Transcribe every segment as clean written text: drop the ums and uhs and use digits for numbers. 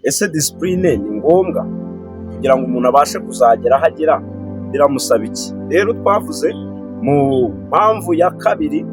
Ese discipline ni ngombwa kugira ngo umuntu abashe kuzagera aho agera? Biramusaba iki? Rero twavuze mu mpamvu ya kabiri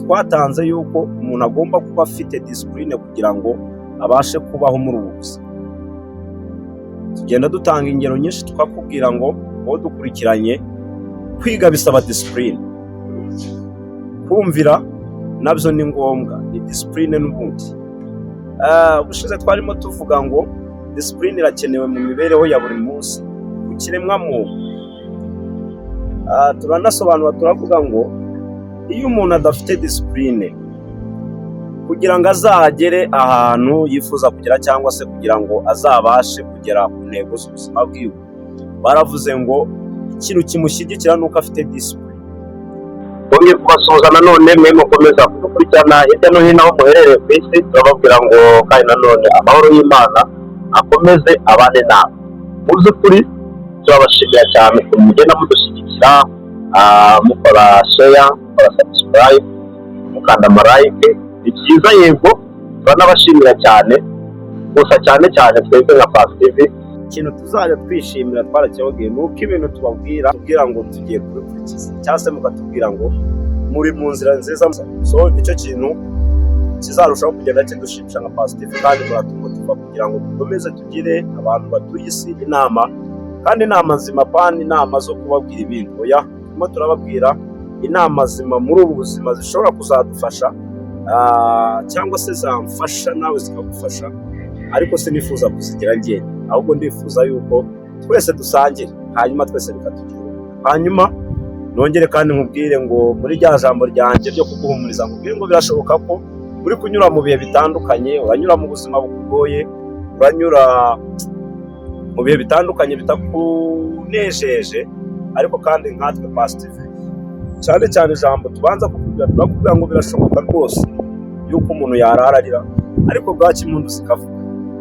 twatanze yuko umuntu agomba kuba afite discipline kugira ngo abashe kubaho muri ubu buzima. Tugenda dutanga ingero nyinshi, tukakubwira ngo wowe dukurikiranye, kwiga bisaba discipline, kumvira nabyo ni ngombwa, ni discipline n'ubundi. Ubushize twarimo tuvuga ngo discipline irakenewe mu mibereho ya buri munsi ku kiremwamuntu. Turanasobanura, turavuga ngo iyo umuntu adafite discipline, kugira ngo azagere ahantu yifuza kugera cyangwa se kugira ngo azabashe kugera ku ntego z'ubuzima bwiwe, baravuze ngo ikintu kimushyigikira ni uko afite discipline. Bongeye kubasuhuza nanone, mwe mukomeza kudukurikirana hirya no hino aho muherereye ku isi. Turababwira ngo kandi nanone amahoro y'Imana akomeze abane nawe. Mu by'ukuri turabashimira cyane ukuntu mugenda mudushyigikira, mukora share, mukora subscribe, mukanda ama like. Ni byiza, yego, turanabashimira cyane. Gusa cyane cyane twebwe nka Pasi TV, ikintu tuzajya twishimira, twarakibabwiye, ni uko ibintu tubabwira, tubwira ngo tugiye kubikurikiza, cyangwa se mukatubwira ngo muri mu nzira nziza. So nicyo kintu kizarushaho kugenda kidushimisha nka Pasi TV, kandi muratumotiva kugira ngo dukomeze tugire abantu batuye isi inama, kandi inama nzima, pani inama zo kubabwira ibintu. Oya, turimo turababwira inama nzima muri ubu buzima zishobora kuzadufasha, cyangwa se zamfasha nawe zikagufasha. Ariko sinifuza kuzigira njyenyine, ahubwo ndifuza yuko twese dusangira, hanyuma twese bikatugira umumaro. Hanyuma nongere kandi nkubwire ngo muri rya jambo ryanjye ryo kuguhumuriza, nkubwire ngo birashoboka ko uri kunyura mu bihe bitandukanye, uranyura mu buzima bukugoye, uranyura mu bihe bitandukanye bitakunejeje. Ariko kandi nkatwe Pasi TV, cyane cyane ijambo tubanza kukubwira, turakubwira ngo birashoboka rwose yuko umuntu yarara arira, ariko bwacya impundu zikavuga.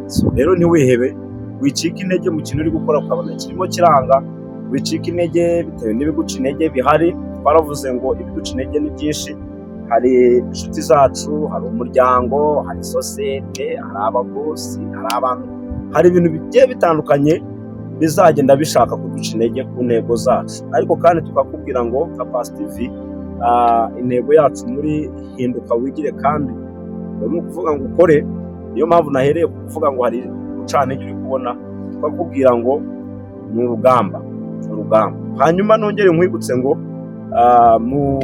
So rero ntiwihebe, wicika intege mu kintu uri gukora ukabona kirimo kiranga, wicika intege bitewe n'ibiguca intege bihari. Twaravuze ngo ibiduca intege ni byinshi: hari inshuti zacu, hari umuryango, hari sosiyete, hari ababosi, hari abantu, hari ibintu bigiye bitandukanye bizagenda bishaka kuduca intege ku ntego zacu. Ariko kandi tukakubwira ngo nka Pasi TV, intego yacu muri Hinduka Wigire, kandi ni ukuvuga ngo ukore. Niyo mpamvu nahereye ku kuvuga ngo hari gucana intege uri kubona, tukakubwira ngo ni urugamba, ni urugamba. Hanyuma nongere nkwibutse ngo mu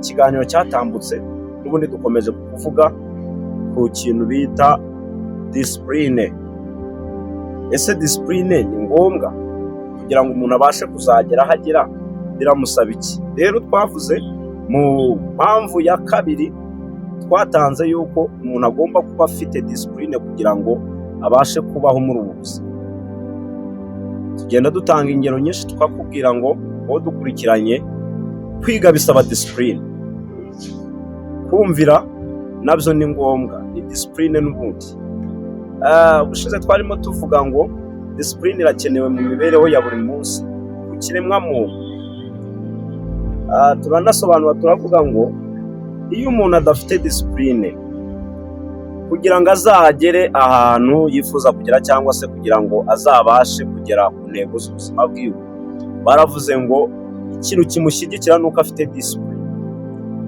kiganiro cyatambutse n'ubundi dukomeje kuvuga ku kintu bita discipline. Ese discipline ni ngombwa kugira ngo umuntu abashe kuzagera aho agera? Biramusaba iki? Rero twavuze mu mpamvu ya kabiri twatanze yuko umuntu agomba kuba afite discipline kugira ngo abashe kubaho muri ubu buzima. Tugenda dutanga ingero nyinshi, tukakubwira ngo wowe dukurikiranye, kwiga bisaba discipline, kumvira nabyo ni ngombwa, ni discipline n'ubundi. Ubushize twarimo tuvuga ngo discipline irakenewe mu mibereho ya buri munsi ku kiremwamuntu. Turanasobanura, turavuga ngo iyo umuntu adafite discipline, kugira ngo azagere ahantu yifuza kugera cyangwa se kugira ngo azabashe kugera ku ntego z'ubuzima bwiwe, baravuze ngo ikintu kimushyigikira ni uko afite discipline.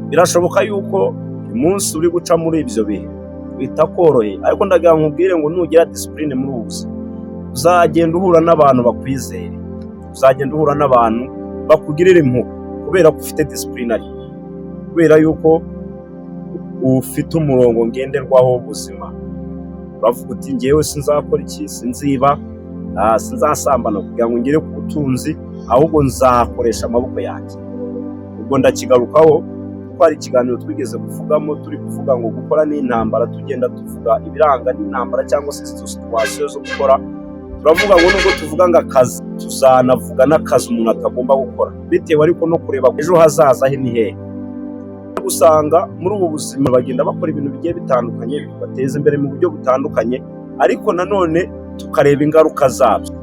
Birashoboka yuko uyu munsi uri guca muri ibyo bihe bitakoroheye, ariko ndagira ngo nkubwire ngo nugira discipline muri ubu buzima, uzagenda uhura n'abantu bakwizere, uzagenda uhura n'abantu bakugirira impuhwe kubera ko ufite discipline, ariko kubera yuko ufite umurongo ngenderwaho w'ubuzima. Uravuga uti: "Ngewe sinzakora iki, sinziba, sinzasambana kugira ngo ngere ku butunzi, ahubwo nzakoresha amaboko yanjye." Ubwo ndakigarukaho kuko hari ikiganiro twigeze kuvugamo, turi kuvuga ngo gukora ni intambara, tugenda tuvuga ibiranga n'intambara cyangwa se situation zo gukora. Turavuga ngo nubwo tuvuga ngo akazi, tuzanavuga n'akazi umuntu atagomba gukora, bitewe ariko no kureba ejo hazaza he ni hehe. Usanga muri ubu buzima bagenda bakora ibintu bigiye bitandukanye bibateza imbere mu buryo butandukanye, ariko nanone tukareba ingaruka zabyo.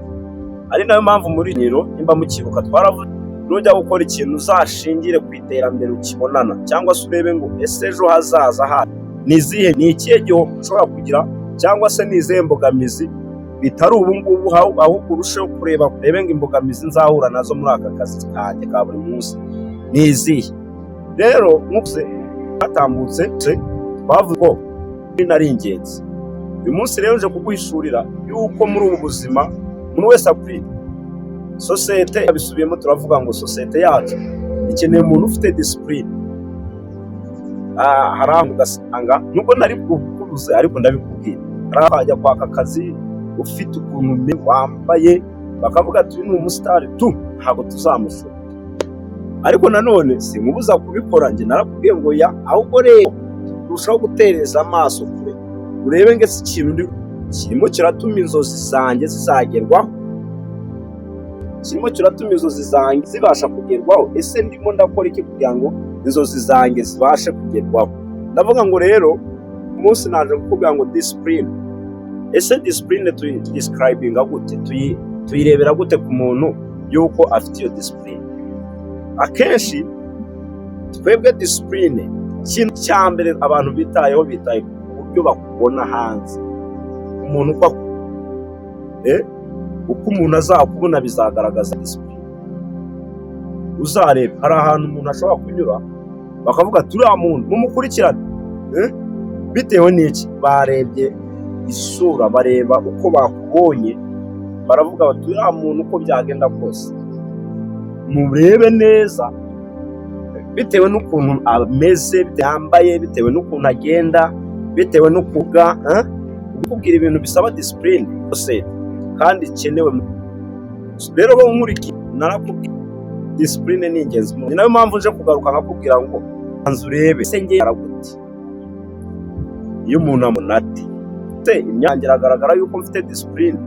Ari nayo mpamvu muri niro, nimba mukibuka, twaravuze: nujya gukora ikintu, uzashingire ku iterambere ukibonana, cyangwa se urebe ngo ese ejo hazaza ha ni izihe, ni ikihe gihombo ushobora kugira, cyangwa se ni ikihe nyungu ushobora kubona. Cyangwa se ni izihe mbogamizi bitari ubu ngubu, ahubwo urusheho kureba, urebe ngo imbogamizi nzahura nazo muri aka kazi kanjye ka buri munsi ni izihe? Rero nk'uko hatambutse twavuze ko ari ingenzi, uyu munsi rero nje kuguhishurira yuko muri ubu buzima umuntu wese akwiye, sosiyete yabisubiyemo, turavuga ngo sosiyete yacu ikeneye umuntu ufite discipline. Hari ahantu ugasanga, nubwo nari kubuze ariko ndabikubwira, hari aho wajya kwaka akazi ufite ukuntu wambaye, bakavuga ati: "Uyu ni umusitari tu, ntabwo tuzamushora." Ariko nanone sinkubuza kubikora, njye narakubwiye ngo ya, ahubwo rero urushaho gutereza amaso kure, urebe ngo ese ikintu ndi kirimo kiratuma inzozi zanjye zizagerwaho, kirimo kiratuma inzozi zanjye zibasha kugerwaho? Ese ndimo ndakora iki kugira ngo inzozi zanjye zibashe kugerwaho? Ndavuga ngo rero umunsi naje kukubwira ngo discipline. Ese discipline tuyidescribinga gute? Tuyirebera gute ku muntu yuko afite iyo discipline? Akenshi twebwe discipline, ikintu cya mbere abantu bitayeho, bitaye ku buryo bakubona hanze. Umuntu uko umuntu azakubona bizagaragaza discipline. Uzareba hari ahantu umuntu ashobora kunyura bakavuga ati: "Uriya muntu mumukurikirane." Bitewe n'iki? Barebye isura, bareba uko bakubonye, baravuga bati: "Uriya muntu uko byagenda kose murebe neza," bitewe n'ukuntu ameze, yambaye, bitewe n'ukuntu agenda, bitewe n'ukuga kukubwira ibintu bisaba discipline yose kandi ikenewe. Rero wowe nkurikiye, narakubwiye, discipline ni ingenzi. Ni nayo mpamvu nje kugaruka nkakubwira ngo banza urebe: ese ngiye gute iyo umuntu amubona ati se imyange iragaragara yuko mfite discipline?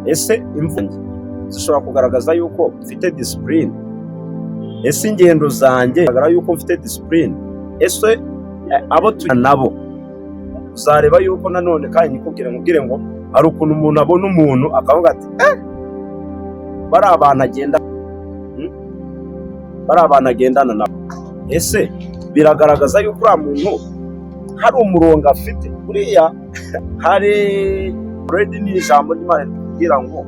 Ese imvugo zishobora kugaragaza yuko mfite discipline? Ese ingendo zanjye zigaragara yuko mfite discipline? Ese abo turi nabo? Uzareba yuko nanone kandi nikubwire, nkubwire ngo hari ukuntu umuntu abona umuntu akavuga ati: "Eh, bari abantu agenda, bari abantu agendana nabo, ese biragaragaza yuko uriya muntu hari umurongo afite?" Buriya hari already ni ijambo ry'Imana ritubwira ngo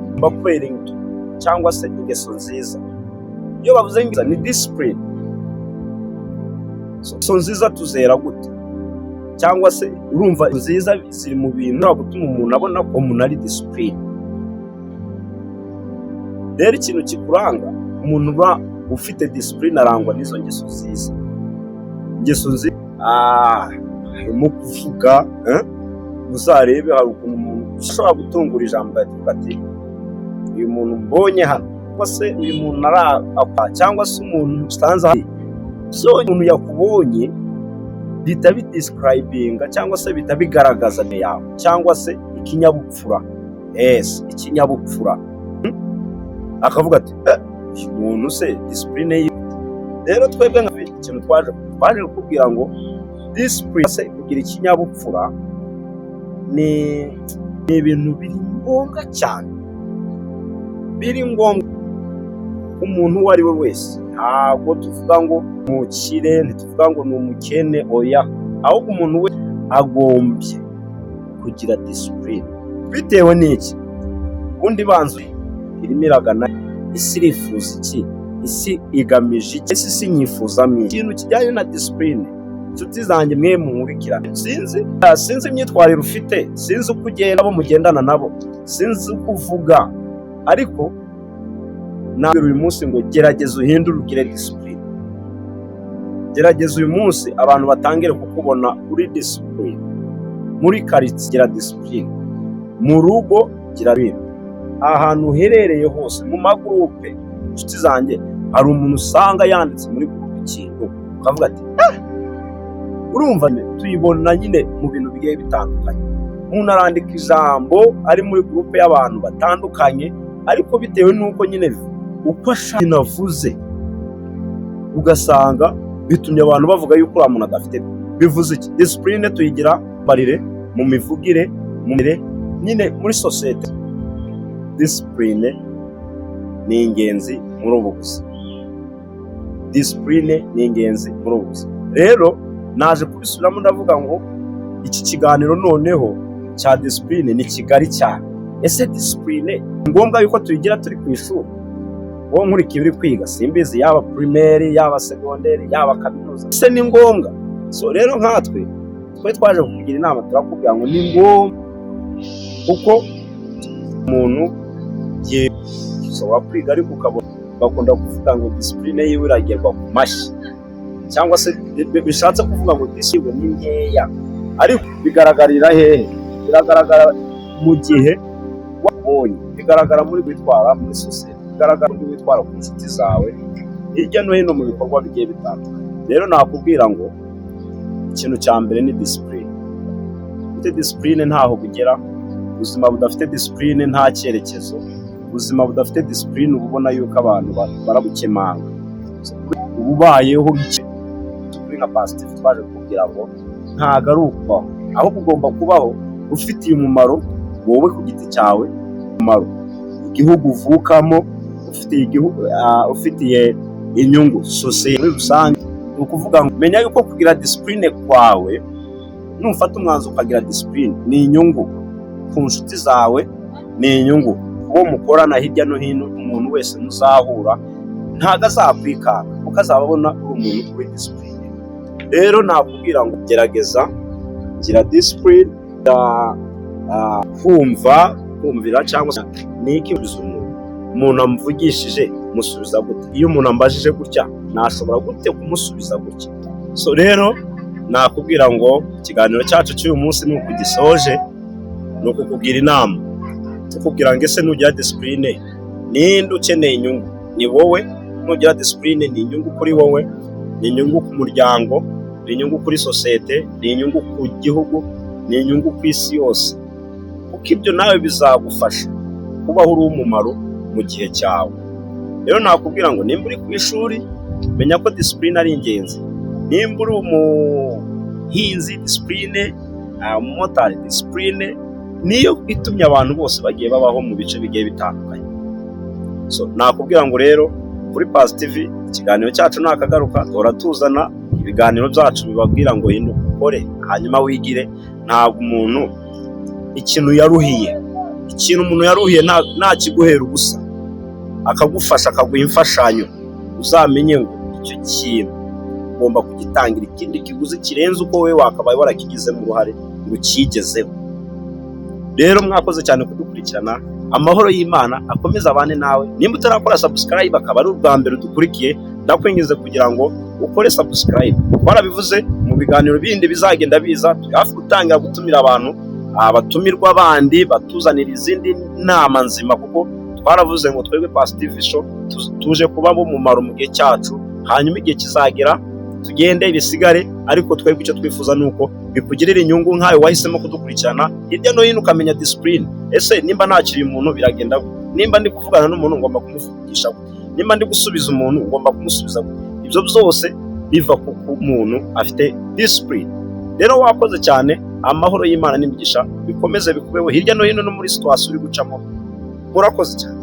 ugomba kwera imbuto cyangwa se ingeso nziza. Iyo bavuze ngo ni discipline, ingeso nziza tuzera gute? Cyangwa se urumva nziza ziri mu bintu bishobora gutuma umuntu abona ko umuntu ari discipline. Rero ikintu kikuranga, umuntu uba ufite discipline arangwa n'izo ngeso nziza. Ingeso nziza harimo kuvuga. Uzarebe hari ukuntu umuntu ushobora gutungura ijambo ugahita ati: "Uyu muntu mbonye hano, cyangwa se uyu muntu arapa, cyangwa se umuntu usanze hano." So umuntu yakubonye bihita bidescribinga cyangwa se bihita bigaragaza yawe cyangwa se ikinyabupfura. Yes, ikinyabupfura. Akavuga ati: "Uyu muntu se discipline ye?" Rero twebwe nka ikintu twaje kukubwira ngo discipline se kugira ikinyabupfura ni ibintu biri ngombwa cyane, biri ngombwa ku muntu uwo ari we wese. Ntabwo tuvuga ngo umukire, ntituvuga ngo ni umukene, oya, ahubwo umuntu we agombye kugira discipline. Bitewe n'iki? Ubundi banza irimo iragana, isi irifuza iki? Isi igamije iki? Ese isi nyifuzamo iki? Ikintu kijyanye na discipline, inshuti zanjye mwe munkurikira, sinzi imyitwarire ufite, sinzi uko ugenda, abo mugendana nabo, sinzi uko uvuga, ariko nabwira uyu munsi ngo gerageza uhindure, ugire discipline. Gerageza uyu munsi abantu batangire kukubona uri discipline. Muri karitsiye gira discipline, mu rugo gira bintu, ahantu uherereye hose, mu magurupe. Inshuti zanjye, hari umuntu usanga yanditse muri groupe ikintu ukavuga ati: "Ah!" Urumva tuyibona nyine mu bintu bigiye bitandukanye. Umuntu arandika ijambo ari muri groupe y'abantu batandukanye, ariko bitewe n'uko nyine uko ashaka navuze, ugasanga bitumye abantu bavuga yuko uriya muntu adafite. Bivuze iki? Discipline tuyigira barire mu mivugire, mu mire nyine muri sosiyete. Discipline ni ingenzi muri ubu buzima, discipline ni ingenzi muri ubu buzima. Rero naje kubisubiramo, ndavuga ngo Iki kiganiro noneho cya discipline ni kigari cyane. Ese discipline ni ngombwa yuko tuyigira turi ku ishuri? Wowe nkurikiye uri kwiga, simbizi, yaba primaire, yaba secondaire, yaba kaminuza, ese ni ngombwa? So rero nkatwe twe twaje kukugira inama, turakubwira ngo ni ngombwa, kuko umuntu ushobora kwiga ariko ukabona bakunda kuvuga ngo discipline yiwe iragerwa ku mashyi, cyangwa se bishatse kuvuga ngo discipline ni nkeya. Ariko bigaragarira hehe? Biragaragara mu gihe wabonye, bigaragara muri witwara muri sosiyete, bigaragara muri witwara ku nshuti zawe hirya no hino mu bikorwa bigiye bitandukanye. Rero nakubwira ngo ikintu cya mbere ni discipline. Ufite discipline ntaho bugera. Ubuzima budafite discipline nta cyerekezo. Ubuzima budafite discipline uba ubona yuko abantu barabukemanga, uba ubayeho. Turi nka Positive, twaje kukubwira ngo ntabwo ari ukubaho, ahubwo ugomba kubaho ufitiye umumaro wowe ku giti cyawe, umumaro igihugu uvukamo, ufitiye igihugu, ufitiye inyungu sosiyete muri rusange. Ni ukuvuga ngo menya yuko kugira discipline kwawe, nufata umwanzuro ukagira discipline, ni inyungu ku nshuti zawe, ni inyungu ku bo mukorana hirya no hino. Umuntu wese muzahura ntabwo azakwikanga, kuko azaba abona uri umuntu uri discipline. Rero nakubwira ngo gerageza gira discipline, kumva, kumvira, cyangwa se ni iki umuntu amvugishije musubiza gute? Iyo umuntu ambajije gutya, nashobora gute kumusubiza gutya? So rero nakubwira ngo ikiganiro cyacu cy'uyu munsi ni uku gisoje, ni ukukugira inama, tukubwira ngo ese nugira discipline, ninde ukeneye inyungu? Ni wowe. Nugira discipline, ni inyungu kuri wowe, ni inyungu ku muryango, ni inyungu kuri sosiyete, ni inyungu ku gihugu, ni inyungu ku isi yose, kuko ibyo nawe bizagufasha kubaho uri uw'umumaro mu gihe cyawe. Rero nakubwira ngo nimba uri ku ishuri, menya ko discipline ari ingenzi. Nimba uri umuhinzi, discipline, umumotari, discipline niyo itumye abantu bose bagiye babaho mu bice bigiye bitandukanye. So nakubwira ngo rero kuri Positive, ikiganiro cyacu nakagaruka. Duhora tuzana ibiganiro byacu bibabwira ngo hinduka, ukore, hanyuma wigire. Ntabwo umuntu ikintu yaruhiye, ikintu umuntu yaruhiye ntakiguhera ubusa, akagufasha, akaguha imfashanyo, uzamenye ngo icyo kintu ugomba kugitangira ikindi kiguzi kirenze uko wowe wakabaye warakigizemo uruhare ngo ukigezeho. Rero mwakoze cyane kudukurikirana. Amahoro y'Imana akomeze abane nawe. Nimba utarakora subscribe, akaba ari ubwa mbere udukurikiye, ndakwinginze kugira ngo ukore subscribe. Twarabivuze, mu biganiro bindi bizagenda biza, turi hafi gutangira gutumira abantu, abatumirwa bandi batuzanira izindi nama nzima, kuko twaravuze ngo twebwe Positive Show tuje kuba umumaro mu gihe cyacu, hanyuma igihe kizagera tugende bisigare. Ariko twebwe icyo twifuza ni uko bikugirira inyungu nkawe wahisemo kudukurikirana hirya no hino, ukamenya discipline. Ese nimba nakiriye umuntu biragenda gute? Nimba ndi kuvugana n'umuntu, ngomba kumuvugisha gute? Nimba ndi gusubiza umuntu, ngomba kumusubiza gute? Ibyo byose biva ku muntu afite discipline. Rero wakoze cyane. Amahoro y'Imana n'imigisha bikomeze bikubeho hirya no hino no muri situation uri gucamo. Murakoze cyane.